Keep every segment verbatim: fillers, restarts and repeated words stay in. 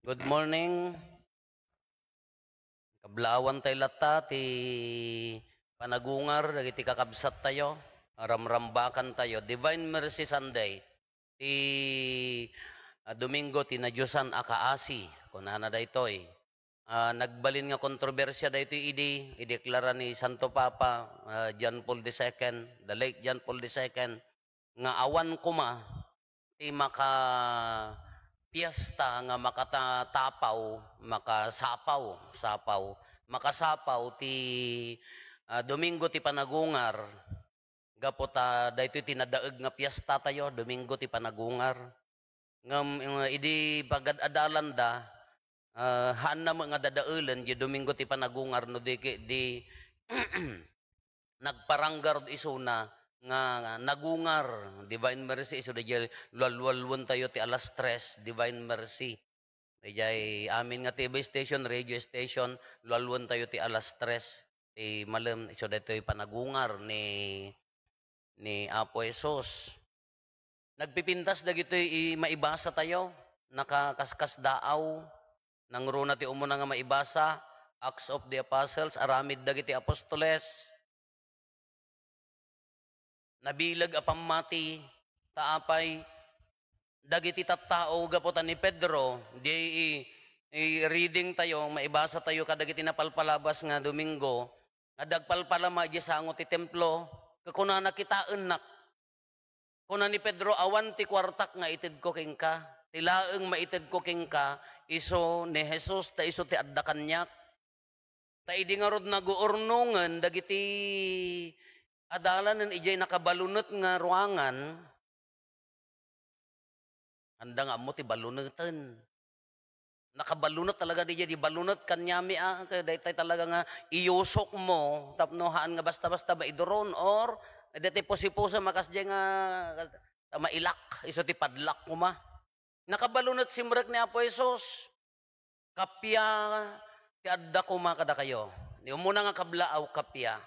Good morning. Kablaawan tayo latta ti panagungar dagiti kakabsat tayo. Ramrambakan tayo. Divine Mercy Sunday. Ti, ah, Domingo ti nadiosan a kaasi. Kunana daytoy. Ah, nagbalin nga kontrobersia daytoy idi, ideklara ni Santo Papa, ah, John Paul the Second, the late John Paul the Second, nga awan koma ti makapiesta nga makatatapaw, makasapaw, sapaw, makasapaw ti, ah, Domingo ti Panagungar, gapu ta daytoy ti nadaeg nga piesta tayo, Domingo ti Panagungar. Ngem, eh, idi pagad-adalanda, ah, haanna met nga dadaelen di Domingo ti Panagungar no di ke-, di nagparanggar isuna nga nagungar, Divine Mercy, isu daydiay lualualuen tayo ti alas tres, Divine Mercy. Daydiay amin nga T V station, radio station, lualuan tayo ti alas tres ti malem, isu daytoy panagungar ni, ni Apo Jesus. Nagpipintas dagitoy i-, maibasa tayo, nakakaskasdaaw. Nangruna ti umuna nga maibasa, Acts of the Apostles, aramid dagiti apostoles. Nabileg a pammati, ta apay, dagiti tattao gapu ta ni Pedro, di i-, i-reading tayo, maibasa tayo kadagiti napalpalabas nga Domingo, nga dagpalpalama idiay sango ti templo, ket kunana, "Kitaennak." Kuna ni Pedro, "Awan ti kuartak nga itedko kenka. Ti laeng maitedko kenka, isu ni Jesus, ta isu ti adda kaniak." Ta idi ngarud naguurnongen dagiti adalanen idiay nakabalunet nga ruangan, anda nga ammo ti baluneten. Nakabalunet talaga diay, di balunet kaniami a, kaya daytay talaga nga iyusok mo, tapno haan nga basta-basta maiduron, or daytay pusi-pusi nga kasdiay nga, ta mailak, isu ti padlak koma. Nakabalunet simrek ni Apo Jesus. Kappia ti adda koma kadakayo. Ni umuna nga kablaaw, kappia.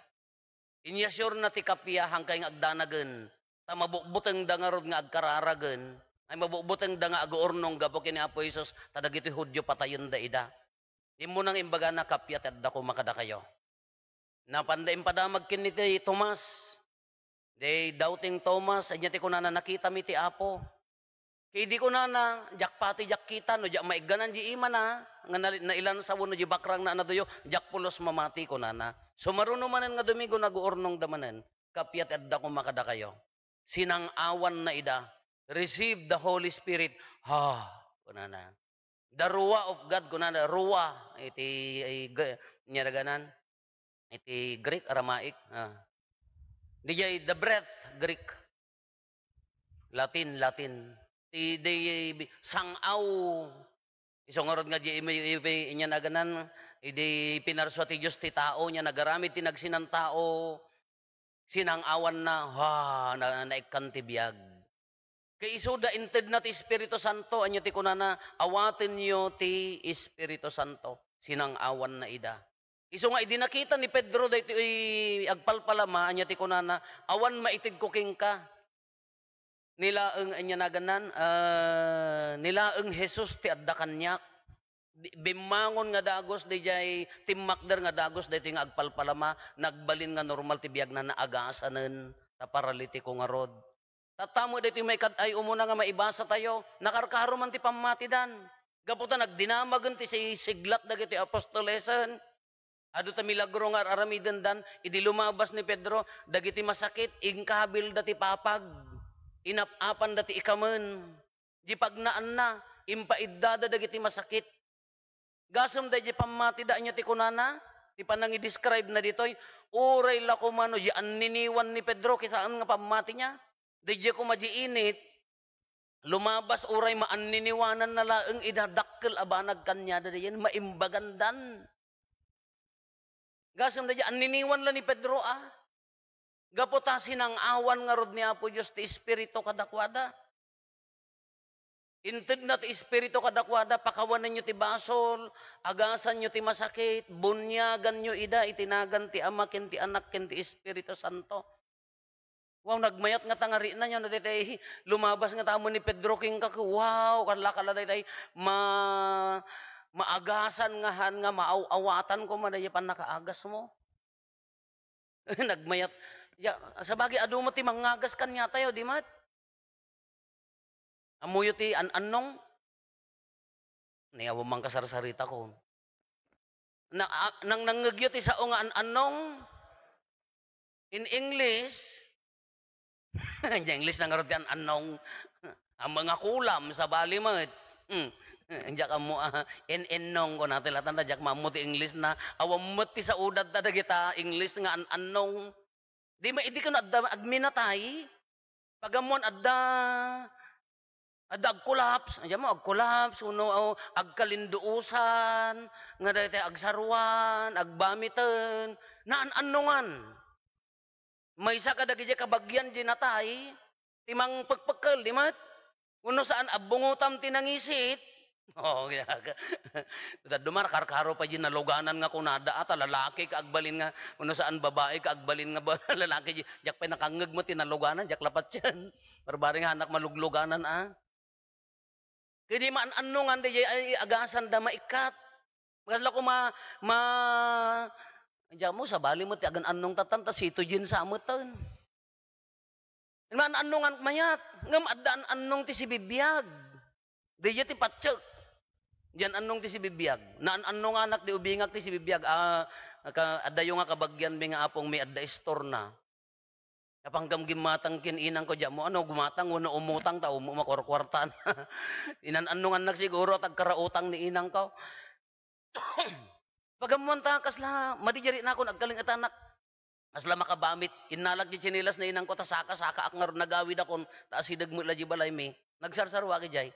Inyasiurna ti kappia, hankay nga agdanagen, ta mabukbutengda ngarud nga agkararagen, ay mabukbutengda nga aguurnong gapu ken ni Apo Jesus, ta dagiti Judio patayenda ida. Immuna nga imbagana, "Kappia ti adda koma kadakayo." Napanda impadamag ken ni Tomas. Di doubting Thomas, ania ti kunana, "Nakitami ti Apo." Ket idi kunana, "Diak pati diak kita, no diak maigganan di imana, nga nali-, nailansa wenno di bakrangna a naduyo, diak pulos mamati," kunana. Sumaruno manen nga Domingo, naguurnongda manen. Kappia ti adda koma kadakayo. Sinang-awanna ida. "Receive the Holy Spirit." Ha, kunana. The Ruah of God, kunana, Ruah, iti, ay, Gr-, nia daganan? Iti Greek, Aramaic, ah. Diay the breath, Greek. Latin, Latin. Ti, di, sang-aw. Isu ngarud nga di, imi-, imi-, inya naganan, idi pinarsua ti Dios ti tao, nia nagaramid ti nagsinantao, sinang-awanna, ha, na, naikkan ti biag. Kay isuda, intedna ti Espiritu Santo, ania ti kunana, "Awatenyo ti Espiritu Santo." Sinang-awanna ida. Isu nga idi nakita ni Pedro daytoy agpalpalama, ania ti kunana, "Awan maitedko kenka." Ni laeng, ania naganan, ah, ni laeng Jesus ti adda kaniak. Bi-, bimmangon nga dagus diay timmakder nga dagus daytoy nga agpalpalama, nagbalin nga normal ti biagna, naagasanen, ta paralitiko ngarud. Tatta met daytoy maikad-ay umuna nga maibasa tayo, nakarkaro man ti pammatidan. Gapu ta nagdinamagen ti si-, siglat dagiti apostolesen. Adu ta milagro nga ar-aramidendan, idi lumabas ni Pedro, dagiti masakit, inkabilda ti papag. Inap-apanda ti ikamen. Di pagnaanna, impaiddada dagiti masakit. Gasem daydi pammatida, ania ti kunana? Ti panangidescribe na ditoy, uray la koma no di anniniwan ni Pedro, ket saan nga pammati niya. Daydi koma di init, lumabas uray maanniniwananna laeng ida, dakkel a banag kaniada dayen, maimbagandan. Gasem daydi anniniwan la ni Pedro, a. Gapu ta sinang-awan ngarud ni Apo Dios ti Espiritu kadakuada. Intedna ti Espiritu kadakuada, "Pakawanenyo ti basol, agasanyo ti masakit, buniaganyo ida iti nagan ti Ama ken ti Anak ken ti Espiritu Santo." Wow, nagmayat nga tangarina niya, no, daytay, lumabas nga tamo ni Pedro kenka, wow, kala, kala, daytay, ma-, maagasan nga han nga maaw-awatan koma daydi pannakaagasmo. Nagmayat, ya, sabagay, adu met ti mangngagas kaniatayo, di met? Ammoyo ti an-annong? Ni awan man kasarsaritakon. Na, a, nang nangngegyo ti sao nga an-annong? In English, diay English na ngarud ti an-annong. Ammom nga kulam, sabali met. Hmm. Diak ammo, ah, en-, ennong, kuna ti lattan, ta diak maammo ti English na. Awan met ti saoda dagita English nga an-annong. Di ma-, idi kano adda agminatay, pag ammoan adda, adda agkolaps, diay mo, agkolaps, wenno, o, agkalinduosan, nga daytoy agsaruan, agbamiten, naan-annongan. Maysa kadagiti kabagian diay natay, ti mangpekpekkel, di met? Wenno saan a bungotam ti nangisit? Oh, kaya ka. Dadduma, karkaro pay diay naluganan nga kunada, a, ta lalaki ka agbalin nga, wenno saan babae ka agbalin nga ba-, lalaki, diay, diak pay nakangngeg met ti naluganan, diak la patien. Barbari nga anak malugluganan, a. Ket diay maan-annongan diay ay agasanda maikkat. Kasla koma, ma-, diay mo, sabali met ti agan-annong tattan, ta sito diay sa metten. Maan-annongan mayat, ngem adda an-annong ti sibibiag. Diay ti patiek. Diay an-annong ti sibibiag. Naan-annonganak ti ubingak ti sibibiag. Ah, ka-, addayo nga kabagianmi nga apongmi adda istorna. Apankam gimmatang ken inangko, diay mo, ano, gumatang wenno umutang ta ummo makurkuartan. Inan-annongannak siguro ta agkarautang ni inangko. Pag ammoanta, kasla, madi diay riknakon agkalingetanak. Kasla makabamit, innalak diay tsinelas ni inangko, ta saka-sakaak ngarud, nagawidakon, ta asideg met la diay balaymi. Nagsarsaruak idiay.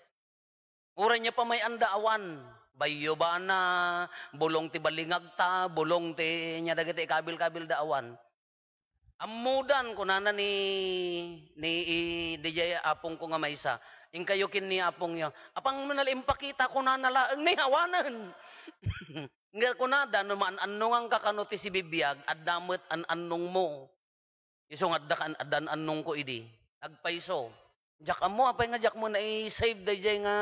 Uray nia pay may-anda awan. Bayobana, bulong ti balingagta, bulong ti nia dagiti ikabil-kabilda awan. Ammodan, kunana ni, ni, i-, diay apongko nga maysa. Inkayo ken ni apongyo. Apang mo nala impakita, kunana laeng ni awanen. Nga kunada, no maan-annonganka kano ti sibibiag, adda met an-annongmo. Isu nga adda kan-, addan-annongko idi. Agpayso. Diak ammo, apay nga diak mo nai-save daydiay nga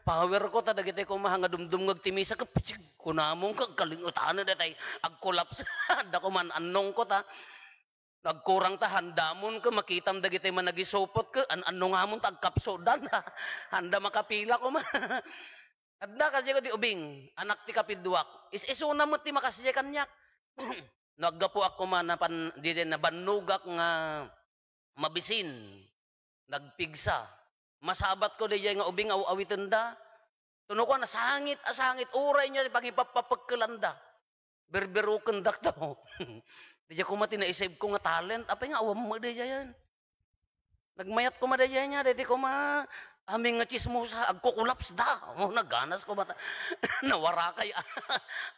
powerko, ta dagitoy koma nga dumdumngeg ti misa, ket pitsig, kunamon, ket kalingetanen daytay, agkolaps. Adda koma an-annongko, ta agkurang ta handamon, ket makitam dagitoy managisupot, ket an-annongamon, ta agkapsudan. Handa makapila koma. Adda kasdiay ko di ubing, anak ti kapidduak. Is-isuna met ti makasdiay kaniak. No aggapuak koma napan-, didiay nabannogak nga mabisin, nagpigsa. Masabatko didiay nga ubing aw-awitenda. Tuno ko, nasangit a sangit, uray nia ti pangipappapekkelanda. Berberokendak to. Didiay koma ti naisave ko nga talent. Apay nga awan mo didiayen? Nagmayat koma daydiay nia, daydi koma, amin nga tsismosa, agkukulapsda. Oh, naganas koma ta-, nawarakay.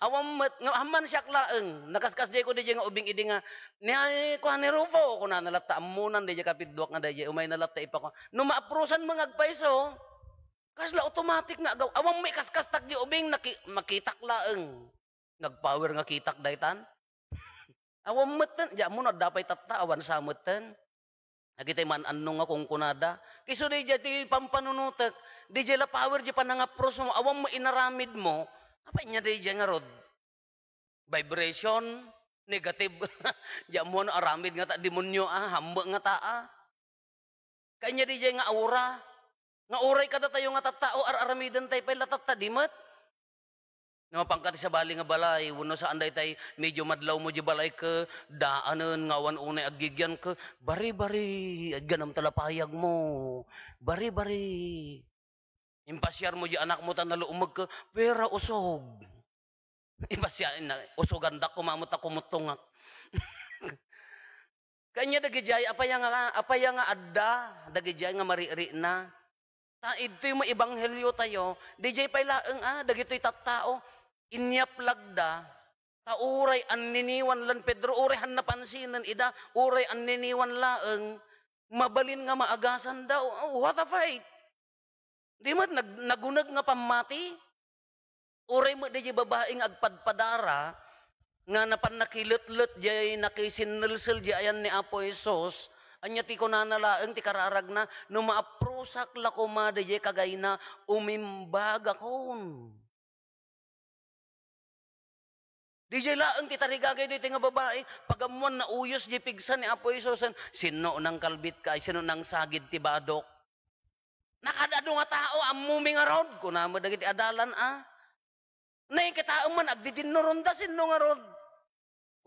Awan met, nga, amman siak laeng, nakaskasdiay ko daydiay nga ubing idi nga, ni ay, kuan ni Rufo, kunana latta, ammonan daydiay kapidduak nga daydiay, umayna latta ipakua. No maaprosan mo nga agpayso, kasla automatic nga agaw, awan mo ikaskastak di ubing, naki-, makitak laeng. Nagpower nga kitak daytan. Awan metten, diay ammo no adda pay tatta, awan sa metten. Dagitoy maan-annong nga kunkunada. Isu daydiay ti pampanunotek, didiay la power diay panangapros mo, awan mo inaramid mo. Apay nia daydiay ngarud? Vibration, negative. Diay ammo no aramid nga ta demonyo, a, hambe nga ta, a. Kanya didiay nga aura. Nga uray kadatayo nga tattao, ar-aramiden tayo pay la tatta, di met? No, mapangka ti sabali nga balay, wenno saan daytay, medyo madlaw mo di balay ke, daanen, nga awan unay aggigian ke, bari, bari, agganam ta la payag mo. Bari, bari. Impasiar mo di anak mo ta naluomeg ke, pera usog. Impasiar na, usugandak koma met ta kumuttongak. Kanya dagidiay, apaya nga, apaya nga adda, dagidiay nga maririna. Ta idtoy maebanghelio tayo, didiay pay laeng, a, dagitoy tattao, inyaplag da, ta uray anniniwan lan Pedro, uray han napansinen ida, uray anniniwan laeng, mabalin nga maagasanda. Oh, what a fight! Di met nag-, naguneg nga pammati? Uray met diay babai nga agpadpadara, nga napan nakiletlet diay nakisinnelsel diay ayan ni Apo Jesus, ania ti kunana laeng ti kararagna, "No maaprosak la koma diay kagayna, umimbagakon." Idiay laeng ti tarigagay daytoy nga babai, pagammoan nauyos diay pigsa ni Apo Jesusen, "Sinno nangkalbitka, ay sinno nangsagid ti badok?" Nakaad-adu nga tao, "Ammomi ngarud," kuna met dagiti adalan, a. Nakitaem man, agdidinnuronda, "Sinno ngarud?"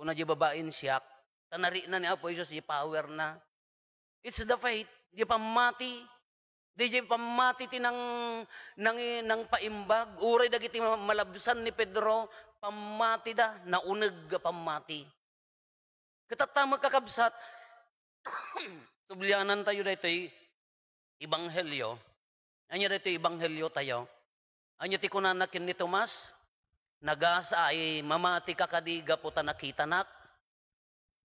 Kuna diay babain, "Siak." Ta narikna ni Apo Jesus diay powerna. It's the faith, diay pammati. Diay pammati ti nang-, nang-, nangpaimbag. Uray dagiti ma-, malabsan ni Pedro, pammatida, nauneg a pammati. Ket tatta met, kakabsat, sublianantayo daytoy ebanghelio. Ania daytoy ebangheliotayo? Ania ti kunana ken ni Tomas? "Nagasa ay mamatika kadi gapu ta nakitanak?"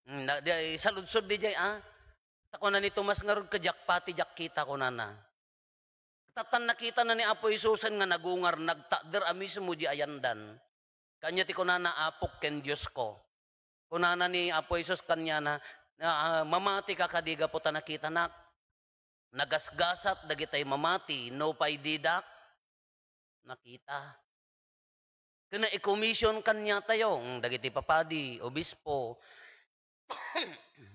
Hmm, na, di, saludsod diay, a. Ta kuna ni Tomas ngarud, "Ket diak pati, diak kita," kunana. Tattan nakitana ni Apo Jesusen nga nagungar, nagtakder a mismo diay ayandan. Kaniana ti kunana, "Apok ken Diosko." Kunana ni Apo Jesus kaniana, "Ah, ah, mamatika kadi gapu ta nakitanak? Nagasgasat dagitay mamati, nupay didak nakita." Ken na-commission kaniatayo, mm, dagiti papadi, obispo,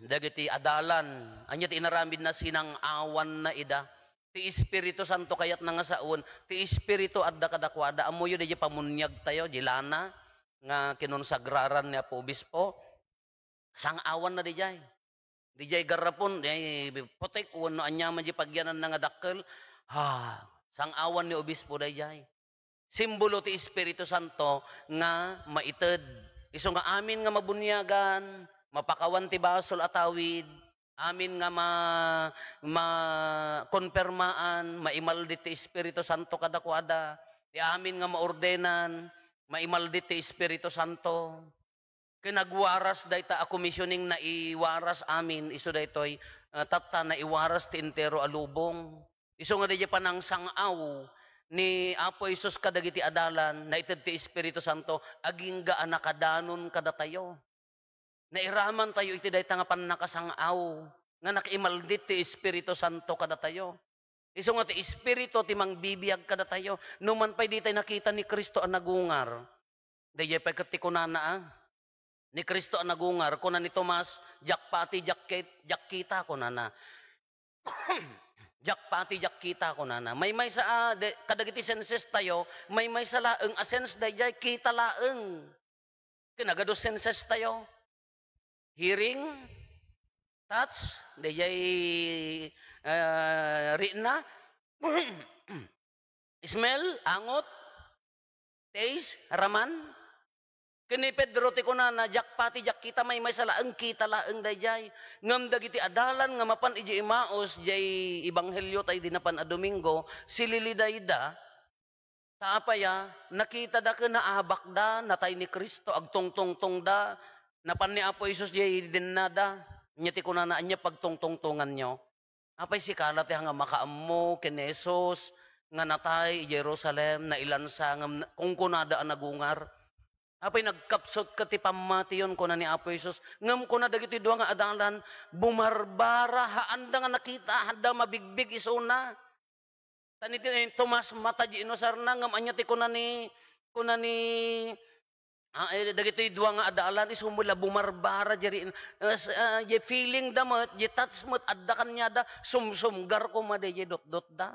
dagiti adalan, ania ti inaramidna? Sinang-awanna ida. Ti Espiritu Santo kayatna nga sawen, ti Espiritu adda kadakuada. Ammoyo diay pamuniagtayo, diay lana nga kinonsagraran ni Apo Obispo. Sang-awanna diay. Diay garrapon, diay putik, wenno aniaman diay pagyananna nga dakkel. Ha, sang-awan ni Obispo daydiay. Simbolo ti Espiritu Santo nga maited. Isu nga amin nga mabuniagan, mapakawan ti basol a tawid, amin nga ma-, makonpermaan, maimaldit ti Espiritu Santo kadakuada. Ti amin nga maordenan, maimaldit ti Espiritu Santo. Ken nagwaras dayta a commissioning, naiwaras amin isu daytoy, ah, tatta, naiwaras ti entero a lubong. Isu nga daydiay panangsang-aw ni Apo Jesus kadagiti adalan, naited ti Espiritu Santo, agingga a nakadanon kadatayo. Nairamantayo iti dayta nga pannakasang-aw nga nakaimaldit ti Espiritu Santo kadatayo. Isu nga ti Espiritu ti mangbibiag kadatayo. Numan pay ditay nakita ni Cristo a nagungar. Daydiay pay ket ti kunana, a, ni Cristo a nagungar, kuna ni Tomas, "Diak pati, diak kit-, diak kita," kunana. "Diak pati, diak kita," kunana. Maymaysa a, de-, kadagiti senses tayo, maymaysa laeng a sense daydiay, kita laeng. Ken nagadu senses tayo. Hearing, touch, daydiay, ah, rikna. Smell, angot, taste, raman. Ken ni Pedro ti kunana, "Diak pati, diak kita," maymaysa laeng, kita laeng daydiay. Ngem dagiti adalan nga mapan idiay Emmaus, diay ebanghelio tayo idi napan a Domingo, sililidayda. Ta apay a, nakitada ken naabakda, natay ni Cristo, agtungtungtongda, napan ni Apo Jesus diay dennada. Ania ti kunana, ania pagtungtungtonganyo? Apay sika la ti nga makaammo ken ni Jesus nga natay idiay Jerusalem, nailansa, ngem na-, kunkunada a nagungar? Apay nagkapsut ket ti pammatiyon, kuna ni Apo Jesus. Ngem kuna dagitoy dua nga adalan, bumarbara, haanda nga nakita, haanda mabigbig isuna. Ta ni, ni Tomas, mata diay inusarna, ngem ania ti kuna ni, kuna ni, ah, eh, dagitoy dua nga adalan, isu met la bumarbara diay, ah, s-, ah, diay feeling da met, diay touch met, adda kaniada, sumsumgar koma diay dotdotda.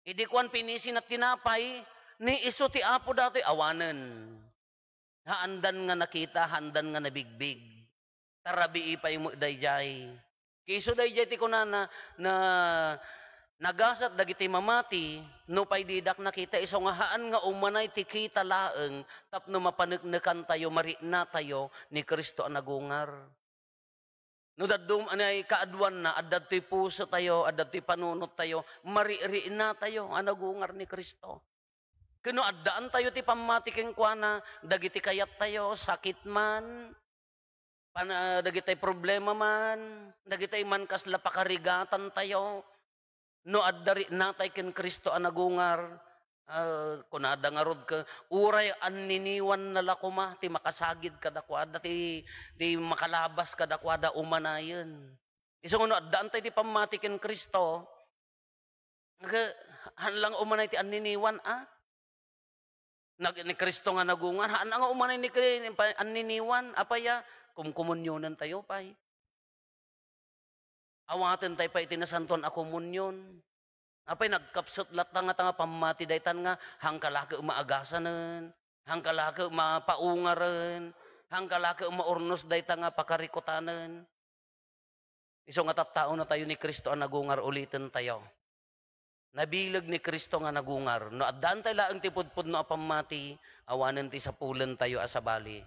Idi kuan, pinisinna ti tinapay, ni isu ti Apo datoy, awanen. Haandan nga nakita, haandan nga nabigbig. Ta rabii pay met daydiay. Ket isu daydiay ti kunana, na nagasat dagiti mamati, nupay didak nakita, isu nga haan nga umanay ti kita laeng tapno mapaneknekantayo, mariknatayo ni Cristo a nagungar. No dadduma anay kaaduanna, adda ditoy pusotayo, adda ditoy panunottayo, mariknatayo a nagungar ni Cristo. Ken no addaantayo ti pammati kenkuana, dagiti kayattayo, sakit man, pan-, ah, dagitay problema man, dagitay man kasla pakarigatantayo, no adda riknatay ken Cristo a nagungar, ah, kunada ngarud ket, uray anniniwanna la koma ti makasagid kadakuada, ti, ti makalabas kadakuada umanayen. Isu nga no addaantay ti pammati ken Cristo, Aga, haan lang umanay ti anniniwan, a? Nag-, ni Cristo nga nagungar, haan nga umanay ni Cri-, pa-, anniniwan, apay a, kumkomunionen tayo pay. Awaten tayo pay iti nasantuan a komunion. Apay, nagkapsut latta nga ta nga pammati daytan nga, hangka la ket maagasanen, hangka la ket mapaungaren, hangka la ket maurnos dayta nga pakarikutanen. Isu nga tattaona tayo ni Cristo a nagungar, uliten tayo. Nabileg ni Cristo nga nagungar. No addan tayo laeng ti pudpudno a pammati, awanen ti sapulen tayo a sabali.